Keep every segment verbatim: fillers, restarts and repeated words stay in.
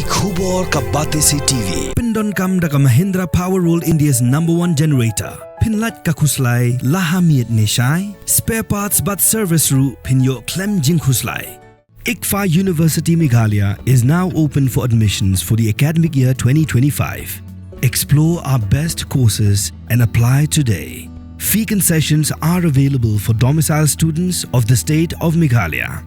Khubor ka Batesi T V. Pyndonkam da ka Mahindra Power World, India's number one generator. Pynlait ka khuslai la ha miet ne shai. Spare parts bad service ruh phin ïoh khlem jingkhuslai. ICFAI University Meghalaya is now open for admissions for the academic year twenty twenty-five. Explore our best courses and apply today. Fee concessions are available for domicile students of the state of Meghalaya.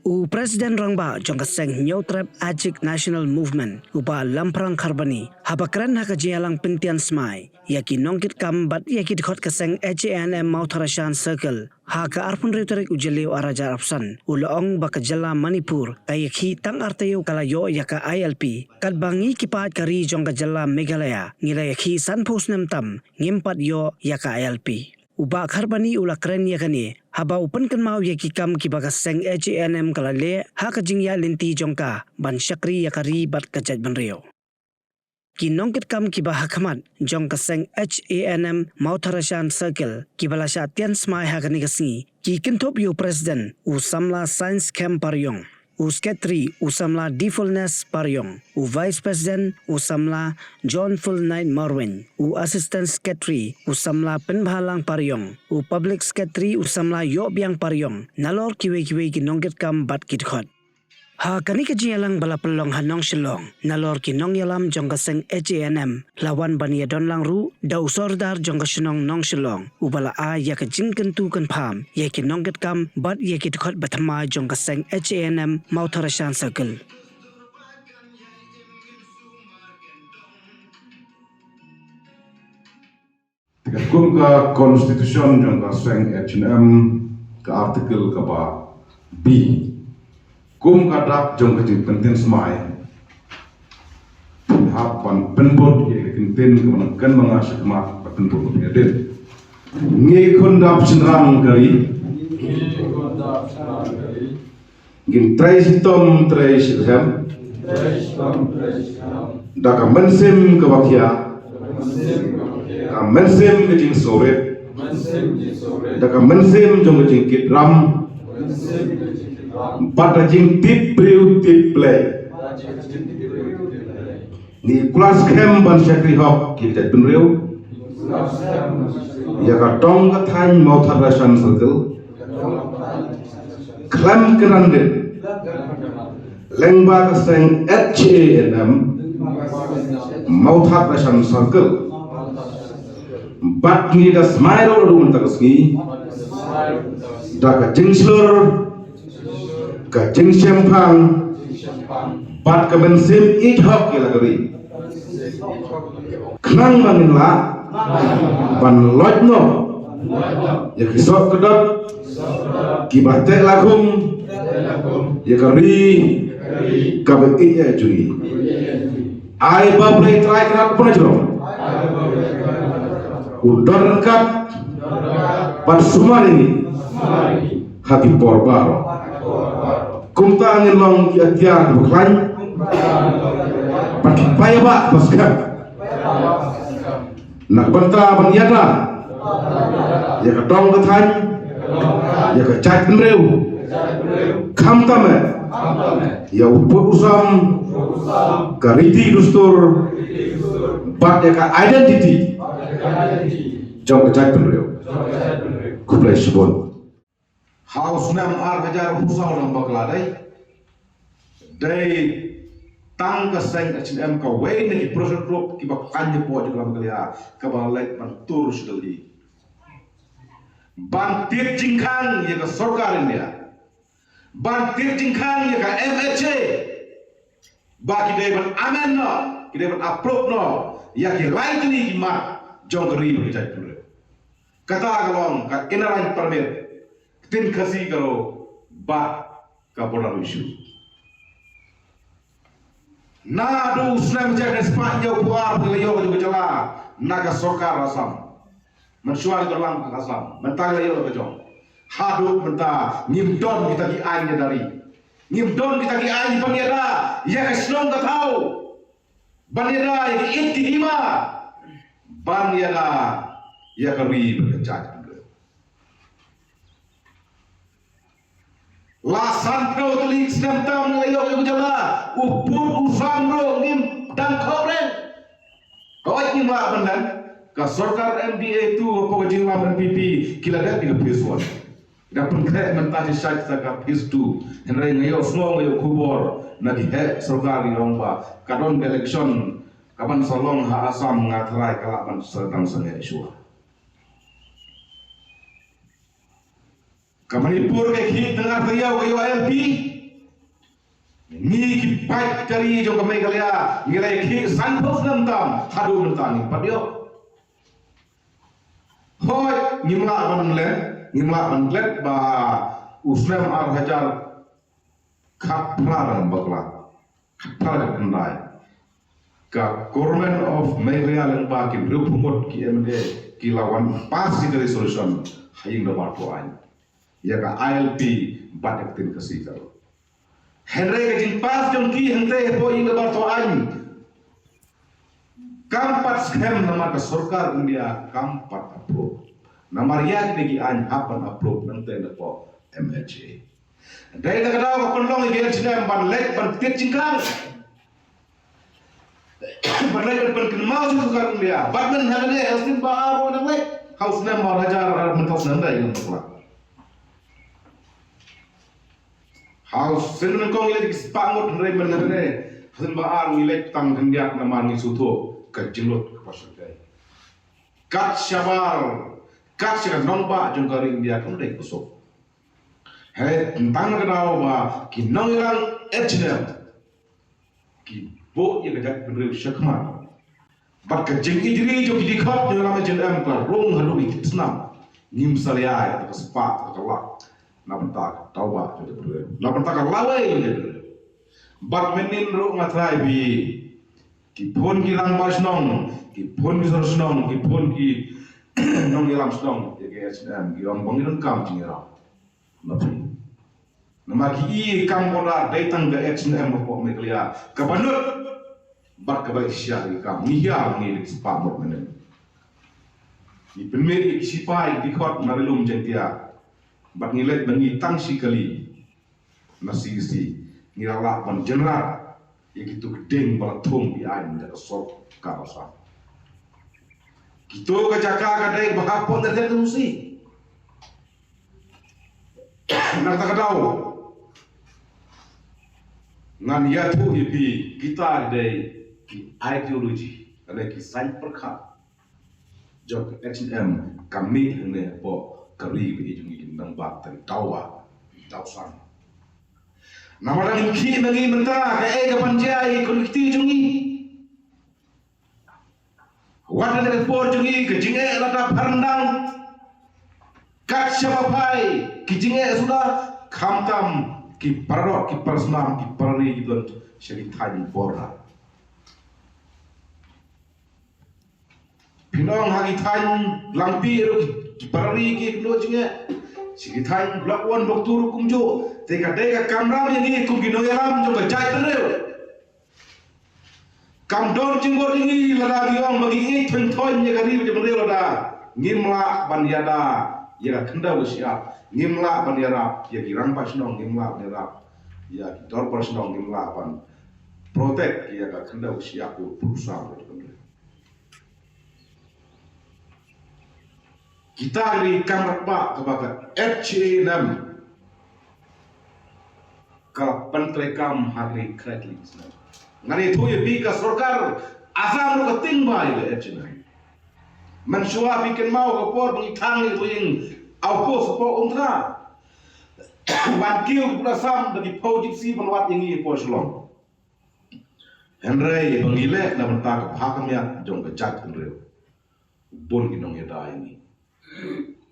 U President Rangbah jong ka seng Hynñiewtrep Achik National Movement, u Bah Lamphrang Kharbani, haba kren ha ka jingïalang pyntian smai ïa ki nongkitkam bad ïa ki dkhot ka seng H A N M Mawthadraishan Circle ha ka arphew hynriew tarik u Jylliew arhajar arphew san, u la ong ba ka jylla Manipur ka ïakhih tang ar taïew ka la ïoh ïa ka I L P, katba ngi ki paid ka ri jong ka jylla Meghalaya ngi la ïakhih sanphew snem tam ngim pat ïoh ïa ka I L P. U Bah Kharbani u la kren ïa kane haba u pynkynmaw ïa ki kam kiba ka seng H A N M ka la leh ha ka jingïaid lynti jong ka ban shakri ïa ka ri bad ka jaitbynriew. Ki nongkitkam kiba ha khmat jong ka seng H A N M Mawthadraishan Circle kiba la shah tian smai ha kane ka sngi ki kynthup ïa u President u samla Science Khem Pariong, u Secretary u samla Difulnes Pariong, u Vice President u samla John Full Knight Marwein, u Assistant Secretary u samla Pynbhalang Pariong, u Public Secretary u samla Ïohbiang Pariong, nalor kiwei kiwei ki nongkitkam bad ki dkhot. Ha kane ka jingïalang ba la pynlong ha Nongshillong, nalor ki nongïalam jong ka seng H A N M la wan ban ïadon lang ruh da u Sordar jong ka shnong Nongshillong, uba la ai ïa ka jingkyntu kynpham ïa ki nongkitkam bad ïa ki dkhot ba thymmai jong ka seng H A N M Mawthadraishan Circle. Te katkum ka constitution jong ka seng H A N M, ka article kaba B, kum ka dak jong ka jingpyntian smai, phi hap ban pynbud ïa ka kyntien kaba nang kynmaw sha khmat, ba pynbud ba phi ïa dei. Ngi khun dap shynrang ka ri, ngin trei shitom trei shirhem da ka mynsiem kaba khia, ka mynsiem ka jingsngewrit, da ka mynsiem jong ka jingkit ram bad da jingtip briew tip Blei. Ngi klas khem ban shakri hok ïa ka jaitbynriew, ïa ka dong ka thaiñ Mawthadraishan Circle, khlem kynran dien lyngba ka seng H A N M Mawthadraishan Circle. Bad ngi da smai ruh naduh mynta ka sngi da ka jingshlur, ka jingshemphang bad ka mynsiem ïeit hok ïa la ka ri. Khnang ba ngin lah ban loit noh ïa ki soh ki dot kiba teh lakum ïa ka ri kaba ïeit jong ngi. Ai ba Blei Trai Kynrad Bynriew un don ryngkat bad sumar ïa ngi ha ki por baroh. Kumta ngin long ki atiar kiba khlaiñ bad ki paidbah ba skhem na ka bynta ban ïada ïa ka dong ka thaiñ, ïa ka jaitbynriew, khamtam eh ïa u pud u sam, ka riti dustur bad ïa ka identity jong ka jaitbynriew. Khublei shibun. Ha u snem ar hajar arphew saw, dang bakla dei, dei tang ka seng H A N M kawei na ki pressure group kiba khlaiñ hapoh jylla Meghalaya kaba la leit ban tur sha Delhi ban tied jingkhang ïa ka sorkar India, ban tied jingkhang ïa ka M H A, ba ki dei ban amen noh, ki dei ban approve noh ïa ki lai tylli ki mat jong ka ri bad ka jaitbynriew. Kata ka long ka Inner Line Permit, ktien Khasi ka ruh bad ka border issue. Naduh u snem hajar khyndai spah hynñiewphew ar, phi la ïoh ka jong ka jylla na ka sorkar Assam. Mynshuwa ka jylla ka Assam, mynta la ïoh ka jong. Haduh mynta ngim don kita ki aiñ ïada ri. Ngim don kita ki aiñ ban ïada ïa ka shnong ka thaw, ban ïada ïa ki ïit ki hima, ban ïada ïa ka ri bad ka jaitbynriew. La san phew tylli ki snem tam ngi la ïoh ïa ka jylla. U pud u sam ruh ngim dang khop reng. Hooid, ngim lah ban len. Ka sorkar M D A two hapoh ka jingïalam N P P ki la dep ïa ka phase one. Ki da pynkhreh mynta shi sait sa ka phase two. Hynrei nga ïohsngew, nga ïoh khubor na ki heh sorkar ki ong ba ka don ka election kaban sa long ha Assam, nga tharai ka lah ban sa dang sangeh shuwa. Ka Manipur ka khih tnga taïew ka ïoh I L P. Ngi ki paid ka ri jong ka Meghalaya ngi la ïa khih san phew snem tam, haduh mynta ngim pat ïoh. Hooid, ngim lah ban len, ngim lah ban klet ba u snem ar hajar khatphra, bakla khatphra khatkhyndai, ka Government of Meghalaya lyngba ki hynriewphew ngut ki M L A ki la wan pass ïa ka resolution ha ïing dorbar thaw aiñ ïa ka I L P bad ïa ka ktien Khasi ka. Hynrei ka jingpass jong ki hangtei hapoh ïing dorbar thaw aiñ kam pat skhem namar ka sorkar India kam pat approve. Namar ïa kine ki aiñ hap ban approve nangtei napoh M H A. Dei na ka daw ka pynlong ïa ki H N M ban leit ban tied jingkhang, ban leit ban pynkynmaw sha ka sorkar India. Bad mynta hangne ha u snem ba ar ruh nang leit, ha u snem ba ar hajar ar mynta u snem dei nang leit. Ha u snem nyngkong ngi leit ki spah ngut, hynrei mynta hangne ha u snem ba ar ngi leit tang khyndiat namar ngi sngewthuh ka jinglut kaba shyrkhei. Kat shabar, kat sha ka nongbah jong ka ri India kam dei kaba suk. Hynrei tang na ka daw ba ki nongïalam H N M ki buh ïa ka jaitbynriew shakhmat. Bad ka jingijri jong ki dkhot nongïalam H N M ka la rung haduh ïa ki snam. Ngim salia ïa ka spah ka lak na bynta ka tawbah jong ka jaitbynriew, na bynta ka lawei jong ka jaitbynriew. Bad mynnin ruh nga tharai ba ki pun ki rangbah shnong, ki pun ki sor shnong, ki pun ki nongïalam shnong ïa ka H N M ki ong ba ngi donkam jingïarap. Namar ki i kam border dei tang ka H N M hapoh Meghalaya kaba nud bad kaba ïa shisha ïa ka kam. Ngi hiar ngi dei spah mut mynnin. Ngi pynmih ïa ki sipai dkhot na Ri Lum Jaiñtia bad ngi leit ba ngi tang shi kali na C E C. Ngi la lah ban generate ïa kito ki dieng ba la thung ïa aiñ da ka sorkar Assam. Kito ka jaka ka dei ba hapoh na dei tu si. Na kata ka daw ngan ïathuh ïa phi, kita ki dei ki ideology lane ki saiñ pyrkhat jong ka H N M ka mih hangne hapoh ka ri ba ïeit jong ngi, nang ba tang dawa daw san. Namar dang khih ma ngi mynta kaei ka ban jia ïa ki community jong ngi. Wat la ka por jong ngi ka jingeh la dap ha ryndang. Kat shaba phai ki jingeh suda, khamtam ki paralok, ki parasnam, ki parari ki don sha ki thaiñ border. Phin ong ha ki thaiñ Langpih ruh ki parari ki kynduh jingeh. Sha ki thaiñ Block One, Block Two ruh kumjuh. Te ka dei ka kamram ïa ngi kum ki nongïalam jong ka jaitbynriew. Kam don jingmut ïa ngi lada ngi ong ba ngi ïeit thon thon ïa ka ri bad ka jaitbynriew lada ngim lah ban ïada ïa ka khyndew ka shyiap, ngim lah ban ïarap ïa ki rangbah shnong, ngim lah ban ïarap ïa ki dorbar shnong, ngim lah ban protect ïa ka khyndew ka shyiap u prusa bad ka jaitbynriew. Kita ki kam rangbah kaba ka H A N M ka pyntreikam ha ki khyndai tylli ki snem. Ngan ïathuh ïa phi ka sorkar Assam ruh ka tieng ba ïa ka H A N M. Mynshuwa phi kynmaw ka por ba ngi thang ïa ka ïing outpost hapoh Umthra. Wan kiew ki pud Assam da ki phew gypsy ban wad ïa ngi hapoh Shillong. Hynrei ba ngi leh na bynta ka bha ka miat jong ka jaitbynriew. Bun ki nongïada ïa ngi.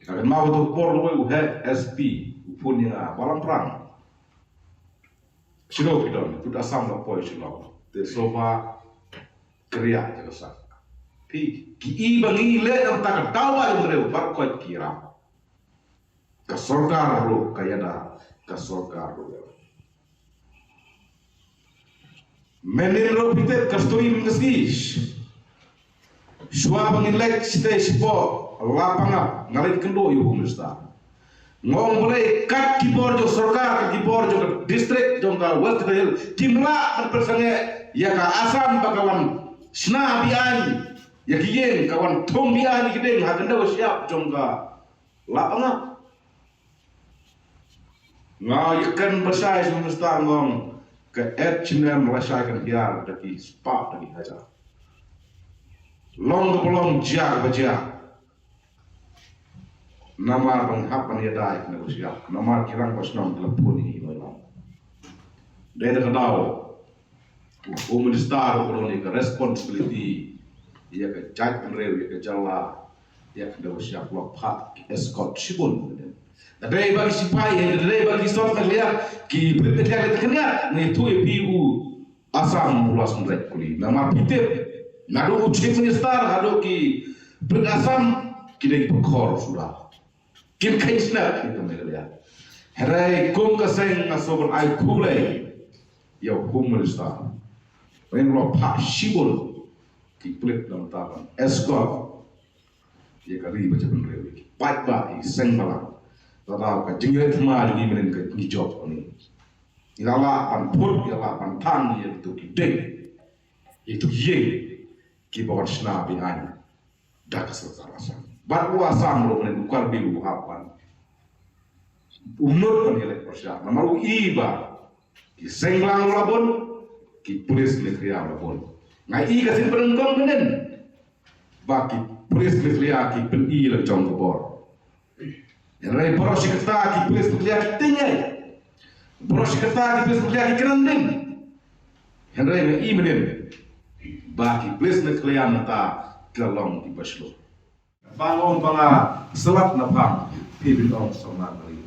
Nga kynmaw kato ka por lawei u heh S P u phone ïa nga, Balang Prang. Shano phi don? Pud Assam la poi shano? Te sofa kria te ka sa. Phi ki i ba ngi leh na bynta ka daw ba jong ka ri, bar koit ki ram. Ka sorkar ruh ka ïada, ka sorkar ruh. Mynnin ruh phi tip ka story mynta ka sngi. Shuwa ba ngin leit shatei shapoh Lapangap nga leit kynduh ïa u Home Minister. Nga ong balei kat ki bor jong sorkar, ki bor jong ka district jong ka West Jaintia Hills kim lah ban pynsangeh ïa ka Assam ba ka wan shna beaiñ ïa ki ïing, ka wan thung beaiñ ïa ki dieng ha kynda ka shyiap jong ka Lapangap. Nga ïa kan ba shai sha Minister nga ong ka H and M la shai kan hiar da ki spah da ki hajar. Long ka ba long, jia ka ba jia. Namar ban hap ban ïada ïa kane ka shyiap, namar ki rangbah shnong ki la pun ïa i Mawlai. Dei da ka daw u Home Minister u don ïa ka responsibility ïa ka jaitbynriew, ïa ka jylla, ïa kane ka shyiap, la phah ki escort shibun. Da dei ba ki sipai, da dei ba ki sop Meghalaya, ki briew Meghalaya ki kynja, ngi ïathuh ïa phi u Assam u la sngewlait kuli. Namar phi tip, naduh u Chief Minister haduh ki briew Assam ki dei ki bakhor suda. Kim kheiñ sngap ki ka Meghalaya. Hynrei kum ka seng nga sngewbha ban ai khublei ïa u Home Minister. Ren la phah shibun ki pulit na bynta ban escort ïa ka ri ba jaitbynriew, ïa ki paidbah, ïa ki seng balang. Lada ka jingïaleh thma jong ngi mynnin ka ngi jop ni, ngi la lah ban phut, ngi la lah ban thang ïa kito ki dieng, ïa kito ki ïing kiba wan shna beaiñ da ka sorkar Assam. Bad u Assam ruh mynnin u Karbi u hap ban u mut ban ïaleh pyrshah namar u i ba ki seng balang la bun, ki pulit Meghalaya la bun. Nga i ka seng pynlong mynnin ba ki pulit Meghalaya ki pyni la jong ka bor. Hynrei baroh shi katta ki pulit Meghalaya ki tieng ei. Baroh shi katta ki pulit Meghalaya ki kren ding. Hynrei nga i mynnin ba ki pulit Meghalaya mynta ki la long kiba shlur. Ba nga ong ba nga slap na phang, phi bin ong samla na ri.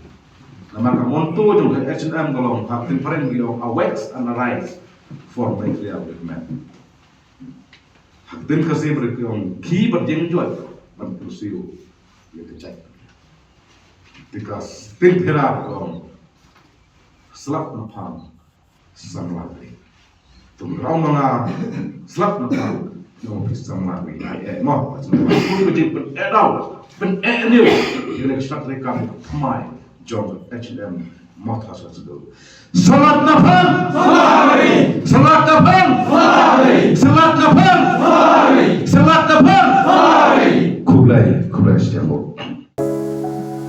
Namar ka motto jong ka H and M ka long, ha ktien phareng ki ong, "Awake and arise for Meghalaya movement." Ha ktien Khasi ki ong, "Khie bad ïeng joit ban kyrsiew ïa ka jait." Te ka ktien Phareng ka ong, "Slap na phang, samla ri." Tum rau ma nga, slap na phang, no phi samla ri. Ai eh mo, samla ri. Pun ka jingpyneh daw, pyneh niu ïa ka shat re kam thymmai jong H and M Mawthadraishan Schedule. Slap na phang! Slap na phang! Slap na phang! Slap na phang! Khublei, khublei shibun.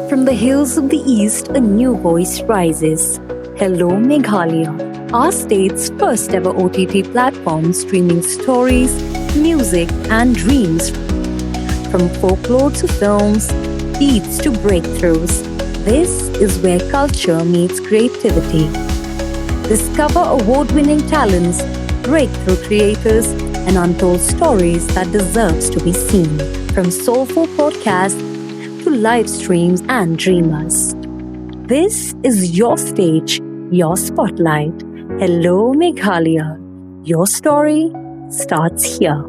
From the hills of the East, a new voice rises. Hello, Meghalaya, our state's first ever O T T platform streaming stories, music, and dreams. From folklore to films, beats to breakthroughs, this is where culture meets creativity. Discover award winning talents, breakthrough creators, and untold stories that deserves to be seen. From soulful podcasts to live streams and dreamers. This is your stage, your spotlight. Hello, Meghalaya. Your story starts here.